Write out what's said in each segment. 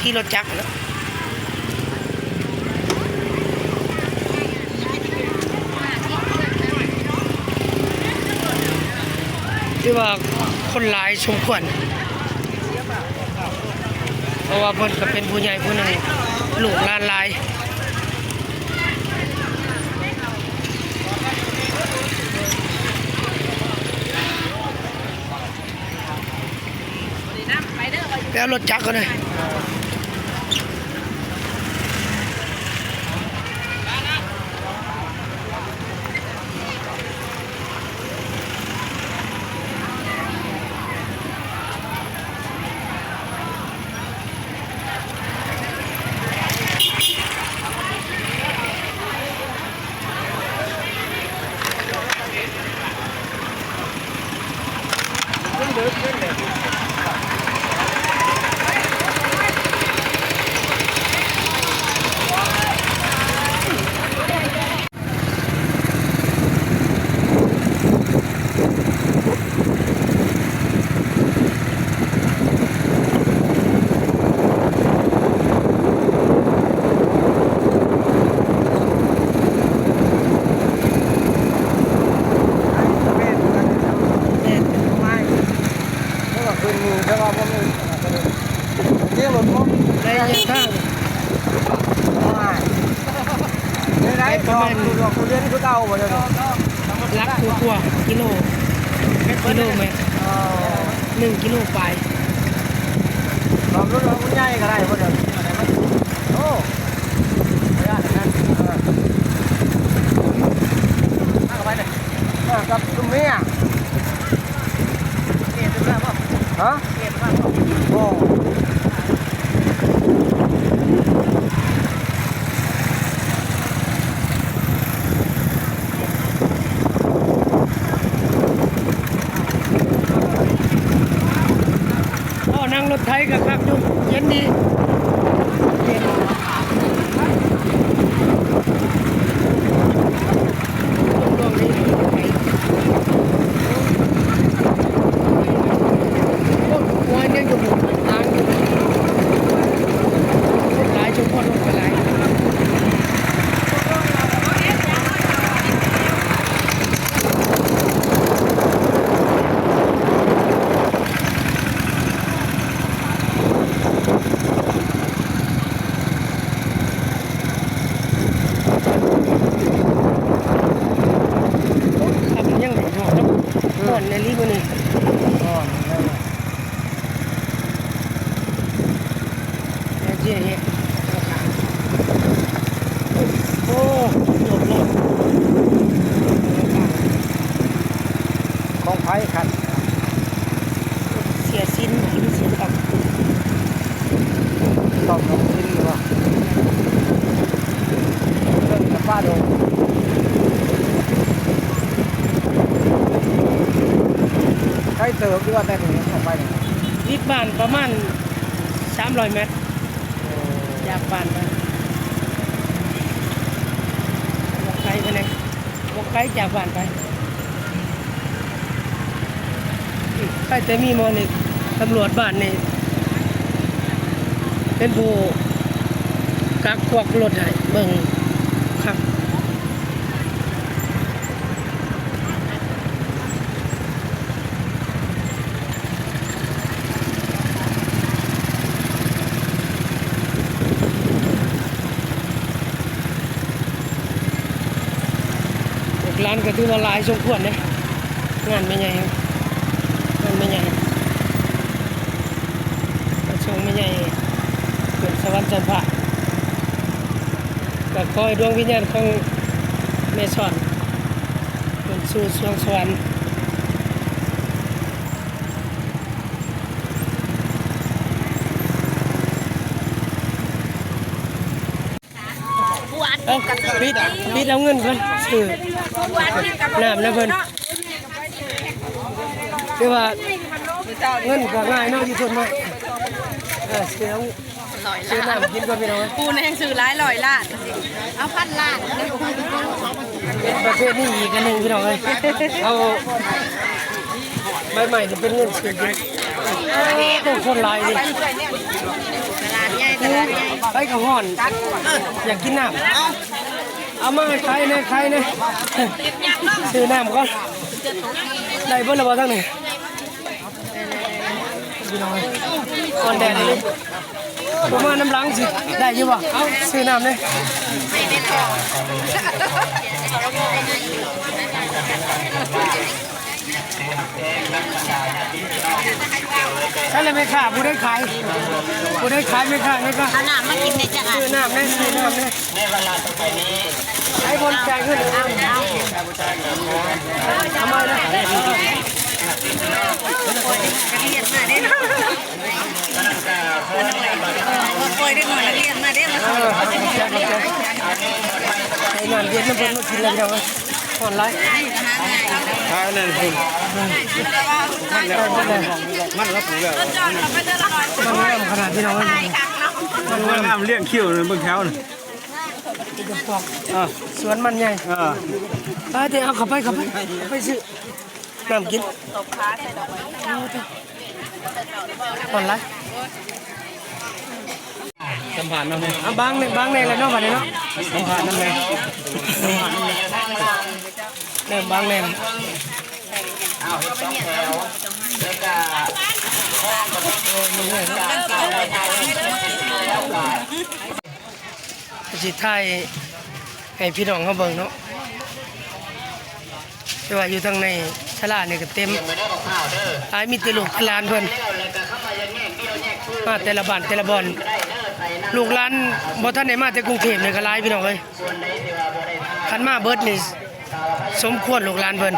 ຂີ່ລົດຈັກເນາະ ຖືວ່າຄົນຫຼາຍສົມຄວນ ເພາະວ່າເພິ່ນກໍເປັນຜູ້ໃຫຍ່ຜູ້ໜຶ່ງ ລູກຫຼານຫຼາຍ. ໄປເອົາລົດຈັກກ່ອນເດີ. ໄດ້ປະມານ ໄດ້ປະມານ ດອກທຸລຽນຄືເກົ່າບໍ່ເດີ? ຫຼັກກວ່າໆ ກິໂລ ກິໂລແມັດ ເອີ ໜຶ່ງກິໂລປາຍ. ດອກທຸລຽນມັນໃຫຍ່ກໍໄດ້ບໍ່ເດີ? ໂອ້ ໄປອັນນັ້ນ ເອີ ເອົາໄປເລີຍ ເອີ ກັບຊຸມເມຍ ຮະ? ບໍ່. ອໍ ນັ່ງລົດໄຖກໍຄັກຢູ່ ເຢັນດີ ເຢັນ. ຄົນຫຼາຍ ຄົນກໍຫຼາຍ. ໄປຄັນ ເສຍສິນ ກິນສິນກັບ ຕ້ອງລົງທຶນຢູ່ວ່າ ເລື່ອງກະປ້າດົງ ໄກເຕີບຢູ່ວ່າ ແຕ່ນີ້ອອກໄປນີ້ ວິດບ້ານປະມານສາມຮ້ອຍແມັດ ຈາກບ້ານໄປ ບໍ່ໄກປານໃດ ບໍ່ໄກຈາກບ້ານໄປ. ໄປແຕ່ມີໝໍນີ້ ຕຳຫຼວດບ້ານນີ້ເປັນຜູ້ກັກກວກລົດໃຫ້ເບິ່ງຄັກ. ລູກຫຼານກໍຖືວ່າຫຼາຍສົມຄວນເດ້ ງານແມ່ໃຫຍ່ ງານແມ່ໃຫຍ່ ມາສົ່ງແມ່ໃຫຍ່ຂຶ້ນສະຫວັນຊັ້ນຟ້າ ກໍຂໍໃຫ້ດວງວິນຍານຂອງແມ່ຊ້ອນຂຶ້ນສູ່ສວງສະຫວັນ. ເອົາ ປິດ ປິດເອົາເງິນກ່ອນ ຊື້ນ້ຳນຳເພິ່ນ ຄືວ່າເງິນກໍງ່າຍເນາະ ຢູ່ທົ່ວໄມ້ ເອີ ຊື້ເອົາ ຊື້ນ້ຳກິນກ່ອນ ພີ່ນ້ອງເອີຍ ປູນແຮ່ງຊື້ຫຼາຍຮ້ອຍລ້ານ ເອົາພັນລ້ານ ເປັນປະເພນີອີກອັນໜຶ່ງ ພີ່ນ້ອງເອີຍ ເອົາໃບໄມ້ນີ້ເປັນເງິນຊື້ກິນ ໂອ້ ຄົນຫຼາຍເດ້ ຕະຫຼາດໃຫຍ່ ຕະຫຼາດໃຫຍ່ ໄປກໍຮ້ອນ ຢາກກິນນ້ຳ ເອົາມາໃຫ້ຂາຍແດ່ ຂາຍແດ່ ຊື້ນ້ຳກ່ອນ ໄດ້ເບິດແລ້ວບໍ່ທາງນີ້? ພີ່ນ້ອງເອີຍ ຮ້ອນແດດອີ່ຫຼີ ບໍ່ມານຳຫຼັງຊິໄດ້ຢູ່ບໍ່? ເອົາ ຊື້ນ້ຳແດ່ ໃສລະແມ່ຄ້າ ຜູ້ໃດຂາຍ ຜູ້ໃດຂາຍ ແມ່ຄ້າ ແມ່ຄ້າ ເອົານ້ຳມາກິນແດ່ຈ້າ ຊື້ນ້ຳແດ່ ຊື້ນ້ຳແດ່ ໃຫ້ຄົນຈ່າຍເງິນ ເອົາ ເອົາ ເອົາມາເດີ ນັກຮຽນມາເດ້ເນາະ ໂອ້ຍ ເດັກນ້ອຍນັກຮຽນມາເດ້ ມາ ເອີ ຂອບໃຈ ຂອບໃຈ ໃຫ້ນ້ຳເຢັນນຳເພິ່ນມາກິນແລ້ວ ພີ່ນ້ອງເອີຍ ຮ້ອນຫຼາຍ ຫານັ້ນ ມັນແລ້ວ ມັນລະປູແລ້ວ ມັນງາມຂະໜາດ ພີ່ນ້ອງເອີຍ ມັນງາມ ມັນງາມ ລ້ຽງຄິ້ວເບິ່ງແຖວ ເອີ ສວນມັນໃຫຍ່ ເອີ ໄປເດີ ເອົາເຂົ້າໄປ ເຂົ້າໄປ ເຂົ້າໄປຊື້ນ້ຳກິນ ຮ້ອນຫຼາຍ ສຳພາດນຳແດ່ ເອົາບາງແດ່ ບາງແດ່ແລ້ວເນາະ ບາດນີ້ເນາະ ສຳພາດນຳແດ່ ເລີ່ມບາງແດ່ ຊິຖ່າຍໃຫ້ພີ່ນ້ອງເຮົາເບິ່ງເນາະ ແຕ່ວ່າຢູ່ທາງໃນສາລານີ້ກໍເຕັມຫຼາຍ ມີແຕ່ລູກແຕ່ຫຼານເພິ່ນ ມາແຕ່ລະບ້ານແຕ່ລະບ່ອນ ລູກຫຼານບໍ່ທັນໄດ້ມາແຕ່ກຸງເທບນີ້ກໍຫຼາຍ ພີ່ນ້ອງເອີຍ ຄັນມາເບິດນີ້ສົມຄວນລູກຫຼານເພິ່ນ.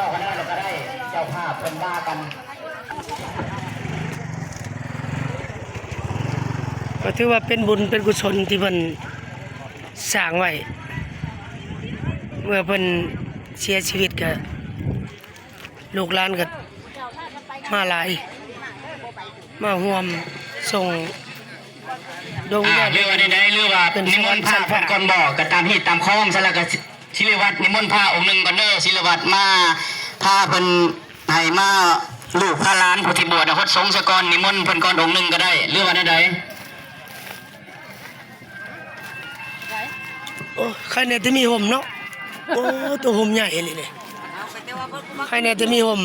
ກໍຖືວ່າເປັນບຸນເປັນກຸສົນທີ່ເພິ່ນສ້າງໄວ້ ເມື່ອເພິ່ນເສຍຊີວິດ ກໍລູກຫຼານກໍມາຫຼາຍ ມາຮ່ວມສົ່ງ ດວງວິນຍານ ຫຼືວ່າແນວໃດ ຫຼືວ່ານິມົນພະເພິ່ນກ່ອນບໍ ກໍຕາມຮີດຕາມຄອງ ຊັ້ນລະກໍ ສິລິວັດນິມົນພະອົງໜຶ່ງກ່ອນເດີ ສິລິວັດມາ ພາເພິ່ນໃຫ້ມາ ລູກພາຫຼານຜູ້ທີ່ບວດ ຫົດສົງຊະກ່ອນ ນິມົນເພິ່ນກ່ອນອົງໜຶ່ງກໍໄດ້ ຫຼືວ່າແນວໃດ? ໂອ້ ໃຄແນ່ແຕ່ມີຮົ່ມເນາະ ໂອ້ ໂຕຮົ່ມໃຫຍ່ອີ່ຫຼີນີ້ ໃຄແນ່ແຕ່ມີຮົ່ມ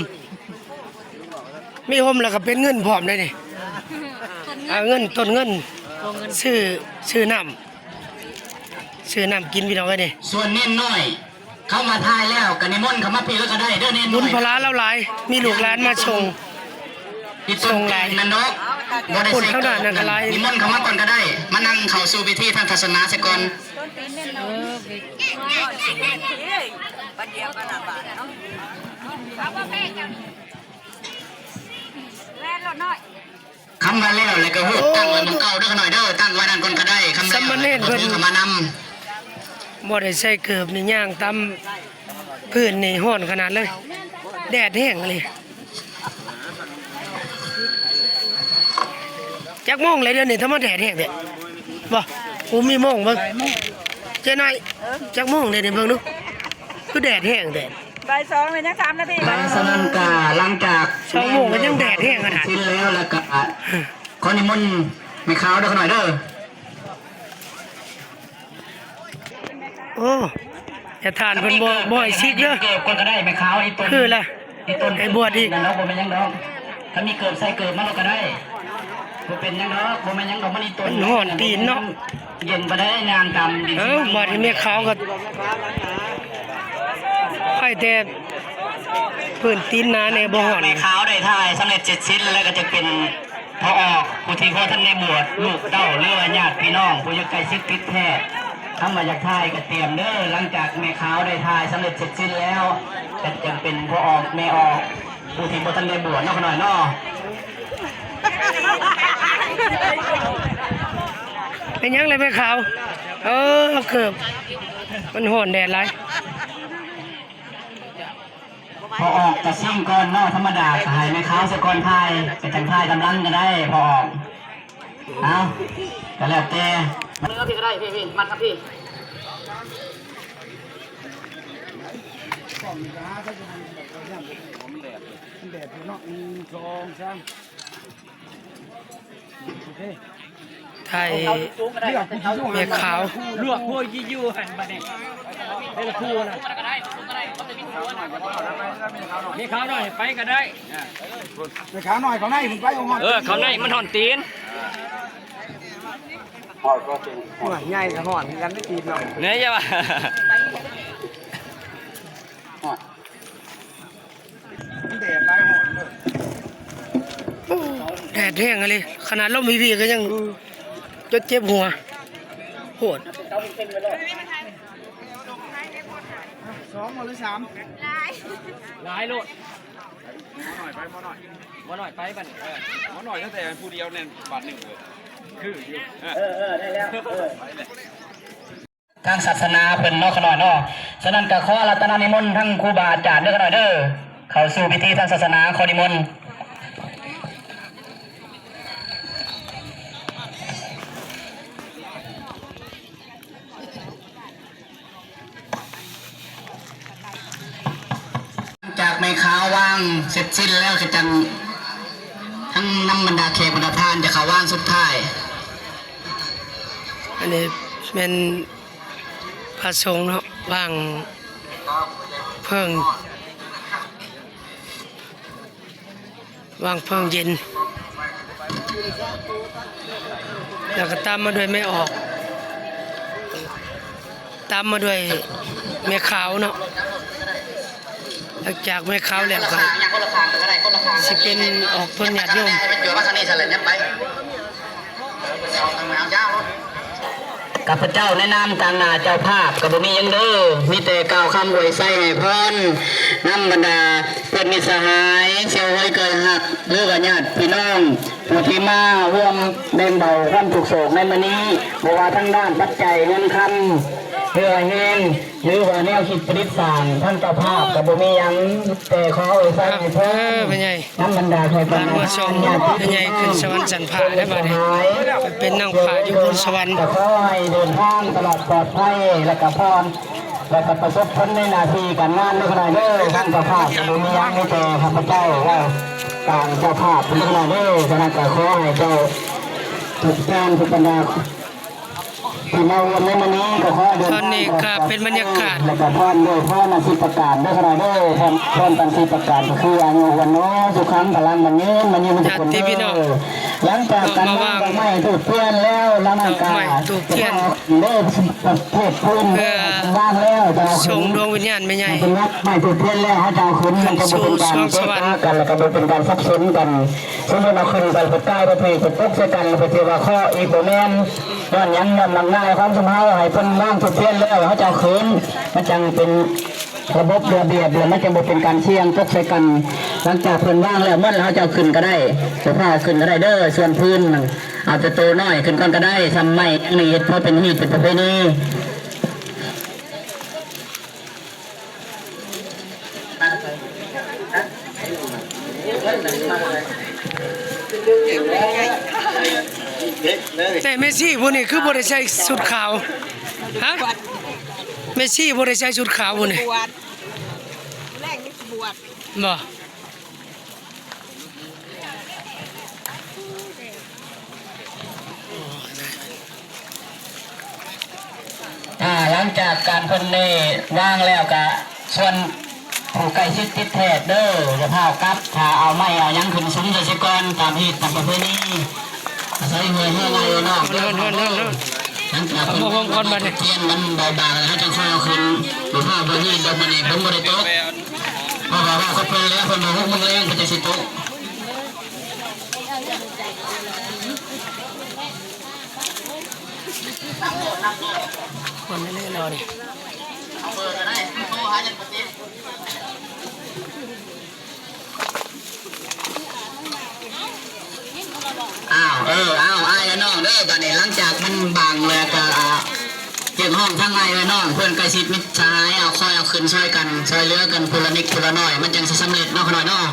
ມີຮົ່ມແລ້ວກໍເປັນເງິນພ້ອມໄດ໋ນີ້ ເອົາເງິນ ຕົ້ນເງິນ ຊື້ ຊື້ນ້ຳ ຊື້ນ້ຳກິນ ພີ່ນ້ອງເອີຍນີ້ ສ່ວນເນນນ້ອຍ ເຂົ້າມາຖ່າຍແລ້ວກໍນິມົນເຂົ້າມາພີ້ກໍໄດ້ເດີ ເນນນ້ອຍ ບຸນພະລາລາວຫຼາຍ ມີລູກຫຼານມາສົ່ງ ສົ່ງຫຼາຍ ພຸ້ນທາງດ້ານນັ້ນກໍຫຼາຍ ນິມົນເຂົ້າມາກ່ອນກໍໄດ້ ມານັ່ງເຂົ້າສູ່ພິທີທາງສາສະໜາຊະກ່ອນ. ເອີ ບັດດຽວກັນນະບາດເນາະ. ຄຳວ່າແລ້ວ ແລ້ວກໍຮູບຕັ້ງໄວ້ໝ່ອງເກົ່າເດີຂ້ານ້ອຍເດີ, ຕັ້ງໄວ້ນັ້ນກ່ອນກໍໄດ້. ຄຳວ່າແລ້ວ ສາມະເນນເພິ່ນ ແລ້ວກໍຖືເຂົ້າມານຳ. ບໍ່ໄດ້ໃສ່ເກີບນີ້ ຍ່າງຕາມພື້ນນີ້ ຮ້ອນຂະໜາດເລີຍ, ແດດແຮງອີ່ຫຼີ. ຈັກໂມງແລ້ວດຽວນີ້ ທຳມາແດດແຮງແທ້ບໍ່? ໂອ້ ມີໂມງເບິ່ງ ເຈ້ນ້ອຍ, ຈັກໂມງແລ້ວນີ້ ເບິ່ງດູ ຄືແດດແຮງແທ້. ບ່າຍສອງແລ້ວ ຍັງສາມນາທີ. ຫຼັງຈາກນັ້ນກໍ ຫຼັງຈາກສອງໂມງກໍຍັງແດດແຮງຂະໜາດ ສິ້ນແລ້ວ ແລ້ວກໍຂໍນິມົນແມ່ຂາວເດີຂ້ານ້ອຍເດີ. ໂອ້ ຍາທ່ານເພິ່ນບໍ່ ບໍ່ໃຫ້ຊິກເດີ. ເກີບກ່ອນກໍໄດ້ແມ່ຂາວ ອີ່ຕົນ ຄືລະ ອີ່ຕົນ ໃຫ້ບວດອີກ ນັ້ນດອກ ບໍ່ແມ່ນຫຍັງດອກ. ຖ້າມີເກີບໃສ່ເກີບມາໂລດກໍໄດ້ ບໍ່ເປັນຫຍັງດອກ ບໍ່ແມ່ນຫຍັງດອກ. ມັນອີ່ຕົນ ມັນຮ້ອນຕີນເນາະ. ເຢັນປານໃດ ຍ່າງຕາມດິນ. ເອີ ບາດນີ້ແມ່ຂາວກໍ ໃຄ່ແຕ່ພື້ນຕີນໜາແດ່ ບໍ່ຮ້ອນ. ແມ່ຂາວໄດ້ຖ່າຍສຳເລັດເສັດສິ້ນແລ້ວ ກໍຈະເປັນ ພໍ່ອອກ ຜູ້ທີ່ບໍ່ທັນໄດ້ບວດ ລູກເຕົ້າ ຫຼືວ່າຍາດພີ່ນ້ອງຜູ້ຢູ່ໃກ້ຊິດຕິດແທ້ ຄຳວ່າຢາກຖ່າຍກໍຕຽມເດີ. ຫຼັງຈາກແມ່ຂາວໄດ້ຖ່າຍສຳເລັດເສັດສິ້ນແລ້ວ ກໍຈະເປັນພໍ່ອອກແມ່ອອກ ຜູ້ທີ່ບໍ່ທັນໄດ້ບວດເນາະ ຂ້ານ້ອຍເນາະ. ເປັນຫຍັງລະແມ່ຂາວ? ເອີ ເກີບ ມັນຮ້ອນແດດຫຼາຍ. ພໍອອກກະຊິງກ່ອນເນາະ, ທຳມະດາກະໃຫ້ແມ່ຂາວຊະກ່ອນຖ່າຍ, ກະຈັ່ງຖ່າຍຕາມຫຼັງກະໄດ້ ພໍອອກ. ເອົາ ກະແລ້ວແຕ່. ມືເອົາພີ້ກະໄດ້, ພີ້ໆ ມັດກັບພີ້. ແດດຢູ່ເນາະ, ໜຶ່ງ ສອງ ສາມ. ໄທ ແມ່ຂາວ ລວກພວກຢູ່ຫັ້ນບັດນີ້ ເວລາຄູ່ນະ ແມ່ຂາວໜ້ອຍໄປກໍໄດ້ ແມ່ຂາວໜ້ອຍເຂົ້າໃນພຸ້ນໄປ ບໍ່ຮອດ ເອີ ເຂົ້າໃນມັນຮ້ອນຕີນ ໂອ້ຍ ໃຫຍ່ກໍຮ້ອນຄືກັນໄດ້ຕີນເນາະ ແນ່ຢ່າວ່າ. ແດດຫຼາຍຮ້ອນເດີ ໂອ້ ແດດແຮງອີ່ຫຼີ ຂະໜາດລົມພີ້ໆກໍຍັງ ເອີ ຈົນເຈັບຫົວໂພດ ສອງບໍ່ ຫຼື ສາມ ຫຼາຍ ຫຼາຍໂລດ ໝໍນ້ອຍໄປ ໝໍນ້ອຍ ໝໍນ້ອຍໄປບັດນີ້ ເອີ ໝໍນ້ອຍຕັ້ງແຕ່ຜູ້ດຽວແໜ້ນບາດໜຶ່ງເລີຍ ຄືຢູ່ ເອີ ເອີ ໄດ້ແລ້ວ ເອີ ໄປເລີຍ. ທາງສາສະໜາເພິ່ນເນາະ ຂະນ້ອຍເນາະ. ສະນັ້ນກໍຂໍອາລາທະນານິມົນທັງຄູບາອາຈານເດີ ຂະນ້ອຍເດີ ເຂົ້າສູ່ພິທີທາງສາສະໜາ ຂໍນິມົນ. ຈາກແມ່ຂາວວາງເສັດສິ້ນແລ້ວ ກະຈັ່ງທັງນຳບັນດາແຂກບັນດາທ່ານຈະເຂົ້າວາງສຸດທ້າຍ. ອັນນີ້ແມ່ນພະສົງເນາະ ວາງເພີງ ວາງເພີງເຢັນ ແລ້ວກໍຕາມມາດ້ວຍແມ່ອອກ ຕາມມາດ້ວຍແມ່ຂາວເນາະ. ຫຼັງຈາກແມ່ຂາວແລ້ວກໍຊິເປັນອອກເພິ່ນຍາດໂຍມ. ຂ້າພະເຈົ້າໃນນາມຕາງໜ້າເຈົ້າພາບກໍບໍ່ມີຫຍັງເດີ ມີແຕ່ກ່າວຄຳອວຍໄຊໃຫ້ພອນນຳບັນດາເພື່ອນມິດສະຫາຍ ສ່ຽວເຮີຍເຄີຍຮັກ ຫຼືວ່າຍາດພີ່ນ້ອງ ຜູ້ທີ່ມາຮ່ວມແບ່ງເບົາຄວາມທຸກໂສກໃນມື້ນີ້ ບໍ່ວ່າທາງດ້ານປັດໄຈເງິນຄຳ ເຫື່ອແຮງ ຫຼືວ່າແນວຄິດປະດິດສ້າງ ທາງເຈົ້າພາບກໍບໍ່ມີຫຍັງ ແຕ່ຂໍອວຍໄຊໃຫ້ພອນ ເອີ ແມ່ໃຫຍ່ ນຳບັນດາແຂກບັນດາທ່ານຍາດຕິພີ່ນ້ອງ ແມ່ໃຫຍ່ຂຶ້ນສະຫວັນຊັ້ນຟ້າແລ້ວບາດນີ້ ໄປເປັນນາງຟ້າຢູ່ບົນສະຫວັນ ກໍຂໍໃຫ້ເດີນທາງຕະຫຼອດປອດໄພ ແລະກະພອນ ແລະກະປະສົບຜົນໃນໜ້າທີ່ການງານເດີ ຂ້ານ້ອຍເດີ. ທາງເຈົ້າພາບກໍບໍ່ມີຫຍັງ ມີແຕ່ຂ້າພະເຈົ້າເວົ້າຕາມເຈົ້າພາບເດີ ຂ້ານ້ອຍເດີ. ສະນັ້ນກໍຂໍໃຫ້ເຈົ້າທຸກທ່ານ ທຸກບັນດາ ທີ່ມາຮ່ວມໃນມື້ນີ້ກໍຂໍເດີນທາງ ຕອນນີ້ກໍເປັນບັນຍາກາດ ແລະກໍພອນດ້ວຍພອນອັນສິບປະການເດີ ຂ້ານ້ອຍເດີ. ພອນ ພອນອັນສິບປະການກໍຄື ອາຍຸ ວັນໂນ ສຸຂັງ ພະລັງ ໝັ້ນຍືນ ໝັ້ນຍືນ ຍາດຕິພີ່ນ້ອງ ຫຼັງຈາກການວາງດອກໄມ້ທູບທຽນແລ້ວ ແລ້ວນັ້ນກໍ ເດີ ປະເພດພື້ນວາງແລ້ວ ຈະເອົາຂຶ້ນ ສົ່ງດວງວິນຍານແມ່ໃຫຍ່ ເປັນດອກໄມ້ທູບທຽນແລ້ວ ເຮົາຈະເອົາຂຶ້ນ ມັນຈະບໍ່ເປັນການເກະກະກັນ ແລະກໍບໍ່ເປັນການສັບສົນກັນ. ສົມມຸດເອົາຂຶ້ນໄປ ເພິ່ນກາຍປະເພດ ເພິ່ນຕົກໃສ່ກັນ ເພິ່ນຊິວ່າເຄາະອີກ ບໍ່ແມ່ນ. ຍ້ອນຫຍັງ? ຍ້ອນມັກງ່າຍຄວາມຊຸມເຮົາ ໃຫ້ເພິ່ນວາງທູບທຽນແລ້ວ ເຮົາຈະເອົາຄືນ ມັນຈັ່ງເປັນລະບົບລະບຽບ ແລະ ມັນຈັ່ງບໍ່ເປັນການສ່ຽງຕົກໃສ່ກັນ. ຫຼັງຈາກເພິ່ນວາງແລ້ວໝົດແລ້ວ ເຮົາຈະເອົາຂຶ້ນກໍໄດ້ ບໍ່ພາເອົາຂຶ້ນກໍໄດ້ເດີ ສ່ວນພື້ນນັ້ນ ເອົາແຕ່ໂຕນ້ອຍຂຶ້ນກ່ອນກໍໄດ້ ສ່ຳໄມ້ຫຍັງນີ້ ເຮັດພໍເປັນຮີດເປັນປະເພນີ. ແຕ່ແມ່ຊີຜູ້ນີ້ຄືບໍ່ໄດ້ໃສ່ຊຸດຂາວ? ຮະ? ແມ່ຊີບໍ່ໄດ້ໃສ່ຊຸດຂາວຜູ້ນີ້? ບວດ ແລງນີ້ຊິບວດ ບໍ່? ອ່າ ຫຼັງຈາກການເພິ່ນໄດ້ວາງແລ້ວ ກະສ່ວນຜູ້ໃກ້ຊິດຕິດແທດເດີ ຢ່າພາວກັບ ຖ້າເອົາໄມ້ເອົາຫຍັງຂຶ້ນສຸມໃສ່ເສຍກ່ອນ ຕາມຮີດຕາມປະເພນີ ອາໄສເອື້ອຍເຮືອນອ້າຍເອື້ອຍນ້ອງເດີ. ຫຼັງຈາກເພິ່ນວາງແລ້ວ ທຽນມັນເບົາບາງແລ້ວ ເຮົາຈຶ່ງຄ່ອຍເອົາຂຶ້ນ ບໍ່ພາວບໍ່ຮີດດອກ ມື້ນີ້ຝົນບໍ່ໄດ້ຕົກ ເພາະວ່າເວົ້າກັບເພິ່ນແລ້ວ ເພິ່ນວ່າຫົກໂມງແລງເພິ່ນຈັ່ງຊິຕົກ. ຄົນແນ່ໆ ລາວນີ້ ອ້າວ ເອີ ອ້າວ ອ້າຍ ແລະ ນ້ອງເດີ ບາດນີ້ຫຼັງຈາກມັນບາງແລ້ວກໍ ອ່າ ຮຽກຮ້ອງທາງອ້າຍ ແລະ ນ້ອງ ເພື່ອນໃກ້ຊິດມິດສະຫາຍ ເອົາ ຄ່ອຍເອົາຂຶ້ນຊ່ອຍກັນ ຊ່ອຍເຫຼືອກັນ ຜູ້ລະນິດຜູ້ລະໜ້ອຍ ມັນຈັ່ງຊິສຳເລັດເນາະ ຂະນ້ອຍເນາະ.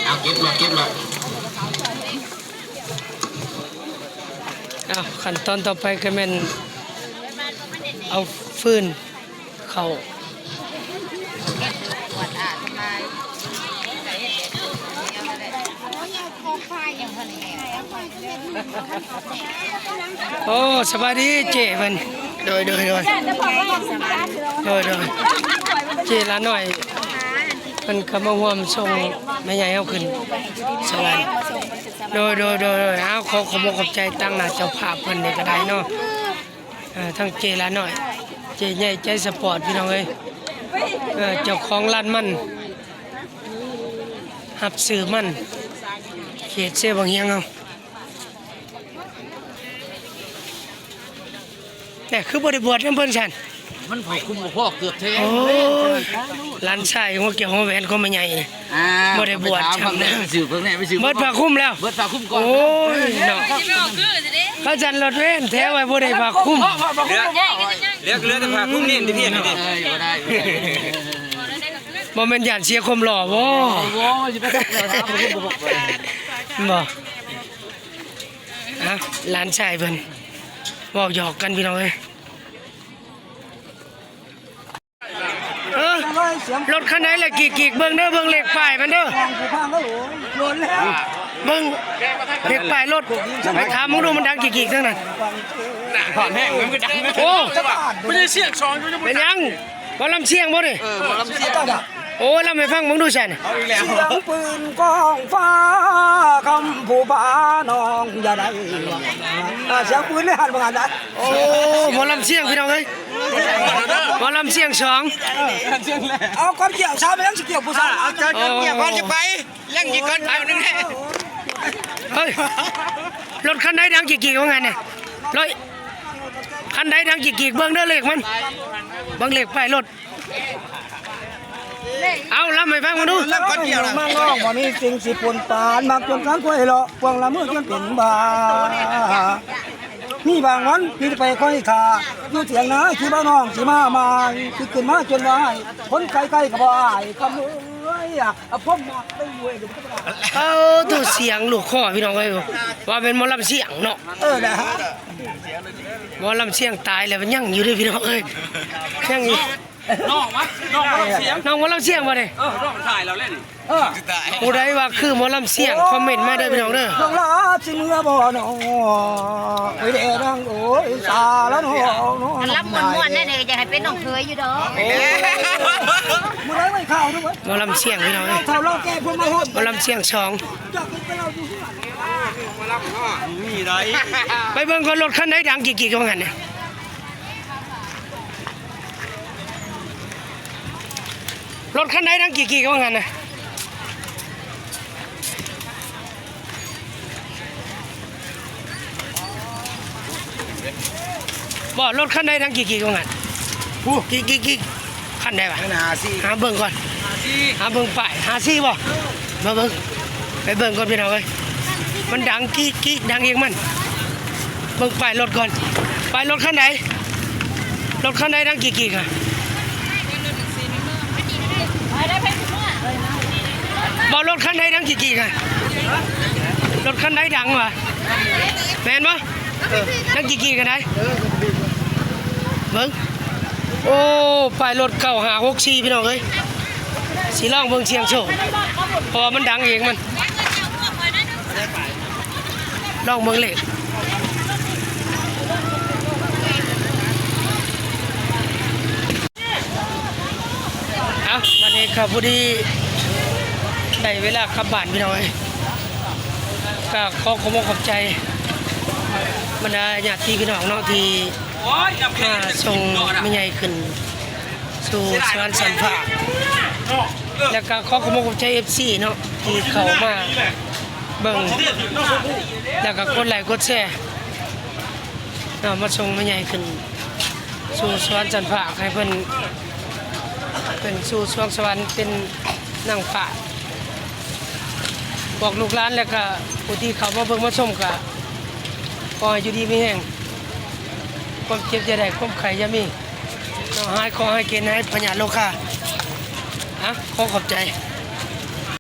ເອົາ ເກັບໂລດ ເກັບໂລດ. ເອົາ ຂັ້ນຕອນຕໍ່ໄປກໍແມ່ນເອົາຟືນ ເຂົ້າ. ໂອ້ ສະບາຍດີເຈ້ເພິ່ນ. ໂດຍ ໂດຍ ໂດຍ ໂດຍ ໂດຍ ເຈ້ຫຼານ້ອຍ ເພິ່ນກໍມາຮ່ວມສົ່ງແມ່ໃຫຍ່ເຮົາຂຶ້ນສະຫວັນ. ໂດຍ ໂດຍ ໂດຍ ໂດຍ ເອົາ ຂໍຂອບອົກຂອບໃຈຕາງໜ້າເຈົ້າພາບເພິ່ນນີ້ກໍໄດ້ເນາະ. ເອີ ທັງເຈ້ຫຼານ້ອຍ ເຈ້ໃຫຍ່ໃຈສະປອດ ພີ່ນ້ອງເອີຍ. ເອີ ເຈົ້າຂອງຮ້ານມັນ ຮັບຊື້ມັນ ເຂດເຊບັ້ງຮຽງເຮົາ. ແນ່ ຄືບໍ່ໄດ້ບວດນຳເພິ່ນຊັ້ນ? ມັນຜ້າຄຸມບໍ່ພໍເກືອບແທ້. ໂອ້ຍ ຫຼານຊາຍຫົວແກ້ວຫົວແຫວນຂອງແມ່ໃຫຍ່ນີ້ ອ່າ ບໍ່ໄດ້ບວດຊ້ຳ. ໄປຖາມເບິ່ງແນ່ ໄປສືບເບິ່ງແນ່ ໄປສືບ. ເບິດຜ້າຄຸມແລ້ວ ເບິດຜ້າຄຸມກ່ອນ. ໂອ້ຍເນາະ ຄັນຊັ້ນລົດເວນແທ້ວ່າບໍ່ໄດ້ຜ້າຄຸມ. ເຫຼືອ ເຫຼືອ ເຫຼືອແຕ່ຜ້າຄຸມນີ້ ທີ່ພຽງນີ້. ເອີ ບໍ່ໄດ້ ບໍ່ແມ່ນຢ້ານເສຍຄວາມຫຼໍ່ບໍ? ໂອ້ຍ ຊິໄປສັກແລ້ວ ບໍ່ ອ່ະ ຫຼານຊາຍເພິ່ນເວົ້າຫຍອກກັນ ພີ່ນ້ອງເອີຍ. ເອີ ລົດຄັນໃດລະກີກໆ ເບິ່ງເດີ ເບິ່ງເລກປ້າຍມັນເດີ ເບິ່ງເລກປ້າຍລົດ ໄປຖາມເບິ່ງດູ ມັນດັງກີກໆ ທາງນັ້ນ. ໂອ້ ບໍ່ໄດ້ສຽງສອງຢູ່ ເປັນຫຍັງ? ໝໍລຳສຽງບໍ່ນີ້? ເອີ ໝໍລຳສຽງ. ໂອ້ ລຳໃຫ້ຟັງເບິ່ງດູຊັ້ນ. ເອົາອີກແລ້ວ ສຽງປືນກ້ອງຟ້າ ຄຳຜູ້ພານ້ອງຢ່າໄດ້ວ່າ ອາ ສຽງປືນໃນຫັ້ນວ່າຊັ້ນນະ. ໂອ້ ໝໍລຳສຽງ ພີ່ນ້ອງເອີຍ ໝໍລຳສຽງສອງ. ເອົາກ່ອນກ່ຽວຊາວ ໄປຍັງຊິກ່ຽວຜູ້ສາວ ເອົາກ່ອນກ່ຽວກ່ອນຊິໄປ ຍັງອີກກ່ອນແຖວໜຶ່ງ. ເຮີ້ຍ ລົດຄັນໃດດັງກີກໆ ວ່າຊັ້ນນະ. ຮ້ອຍ ຄັນໃດດັງກີກໆ ເບິ່ງເດີເລກມັນ ເບິ່ງເລກປ້າຍລົດ. ເອົາ ລຳໃຫ້ຟັງເບິ່ງດູ. ມານ້ອງບໍ່ມີສິ່ງຊິປົນປານ ມັກຈົນການຄວາຍເລາະ ພວງລະເມີອຈົນເປັນບ້າ. ມີບາງວັນທີ່ໄປຄອຍຖ້າ ຢູ່ຖຽງນາ ທີ່ວ່ານ້ອງຊິມາໃໝ່ ຊິຂຶ້ນມາຈົນວ່າ ຄົນໄກໆ ກໍບໍ່ອາຍ ຄຳເອີຍ ອາ ພົມມາໄດ້ເວີຍ. ເອີ ໂຕສຽງລູກຄໍ ພີ່ນ້ອງເອີຍ ວ່າແມ່ນໝໍລຳສຽງເນາະ. ເອີ ນະ ໝໍລຳສຽງຕາຍແລ້ວ ມັນຍັງຢູ່ເດ້ ພີ່ນ້ອງເອີຍ ຍັງຢູ່. ນ້ອງວະ ນ້ອງໝໍລຳສຽງ ນ້ອງໝໍລຳສຽງບໍ່ນີ້? ເອີ ນ້ອງຖ່າຍລາວແລ້ວນີ້. ເອີ ຜູ້ໃດວ່າຄືໝໍລຳສຽງ ຄອມເມັນມາເດີພີ່ນ້ອງເດີ. ນ້ອງລາຊິເມືອບໍ່ນ້ອງ ໂອ້ຍແດ່ນາງໂອ້ຍ ສາລະນ້ອງ ລຳມ່ວນໆ ແນ່ໆ ຢາກໃຫ້ເປັນນ້ອງເຂີຍຢູ່ດອກ. ມື້ໃດໄວ້ຂ່າວດ້ວຍ ໝໍລຳສຽງພີ່ນ້ອງເອີຍ. ເຖົ້າລາວແກ່ເພິ່ນມາຮອດ ໝໍລຳສຽງສອງ. ຢາກເປັນໄປເລົ່າຢູ່ເຮືອນ ໝໍລຳ ມີໄດ໋. ໄປເບິ່ງກ່ອນ ລົດຄັນໃດດັງກີກໆ ວ່າຊັ້ນນະ. ລົດຄັນໃດດັງກີກໆ ວ່າຊັ້ນນະ. ບໍ່ ລົດຄັນໃດດັງກີກໆວ່າຊັ້ນ ຜູ້ ກີກໆໆ ຄັນໃດວະ? ນັ້ນຫ້າສີ່ ຫາເບິ່ງກ່ອນ ຫ້າສີ່ ຫາເບິ່ງປ້າຍ ຫ້າສີ່ບໍ່? ມາເບິ່ງ ໄປເບິ່ງກ່ອນພີ່ນ້ອງເອີຍ ມັນດັງກີກໆ ດັງອີກມັນ ເບິ່ງປ້າຍລົດກ່ອນ ປ້າຍລົດຄັນໃດ? ລົດຄັນໃດດັງກີກໆ ຫະ? ບໍ່ ລົດຄັນໃດດັງກີກໆ ຫະ? ລົດຄັນໃດດັງຫວາ? ແມ່ນບໍ່? ເອີ ນັກກິກກີກັນໄດ ເບິ່ງ ໂອ້ ປ້າຍລົດເກົ້າຫ້າຫົກສີ່ ພີ່ນ້ອງເອີຍ ຊິລອງເບິ່ງສ່ຽງໂຊກ ເພາະວ່າມັນດັງເອງມັນ ລອງເບິ່ງເລກ. ເອົ້າ ບັດນີ້ກໍພໍດີໄດ້ເວລາກັບບ້ານພີ່ນ້ອງເອີຍ ກໍຂໍຂອບອົກຂອບໃຈບັນດາຍາດຕິພີ່ນ້ອງເນາະ ທີ່ມາສົ່ງແມ່ໃຫຍ່ຂຶ້ນສູ່ສະຫວັນຊັ້ນຟ້າ ແລ້ວກໍຂໍຂອບອົກຂອບໃຈເອັຟຊີເນາະ ທີ່ເຂົ້າມາເບິ່ງ ແລ້ວກໍກົດໄລ້ກົດແຊເນາະ ມາສົ່ງແມ່ໃຫຍ່ຂຶ້ນ ສູ່ສະຫວັນຊັ້ນຟ້າ ໃຫ້ເພິ່ນຂຶ້ນສູ່ສວງສະຫວັນເປັນນາງຟ້າ ບອກລູກຫຼານ ແລ້ວກະຜູ້ທີ່ເຂົ້າມາເບິ່ງມາຊົມ ກະຂໍໃຫ້ຢູ່ດີມີແຮງ ຄວາມເຈັບຢ່າໄດ້ ຄວາມໄຂ້ຢ່າມີ ເນາະ ຫາຍເຄາະຫາຍເກນ ຫາຍພະຍາດໂລຄາ ອ່ະ ຂໍຂອບໃຈ.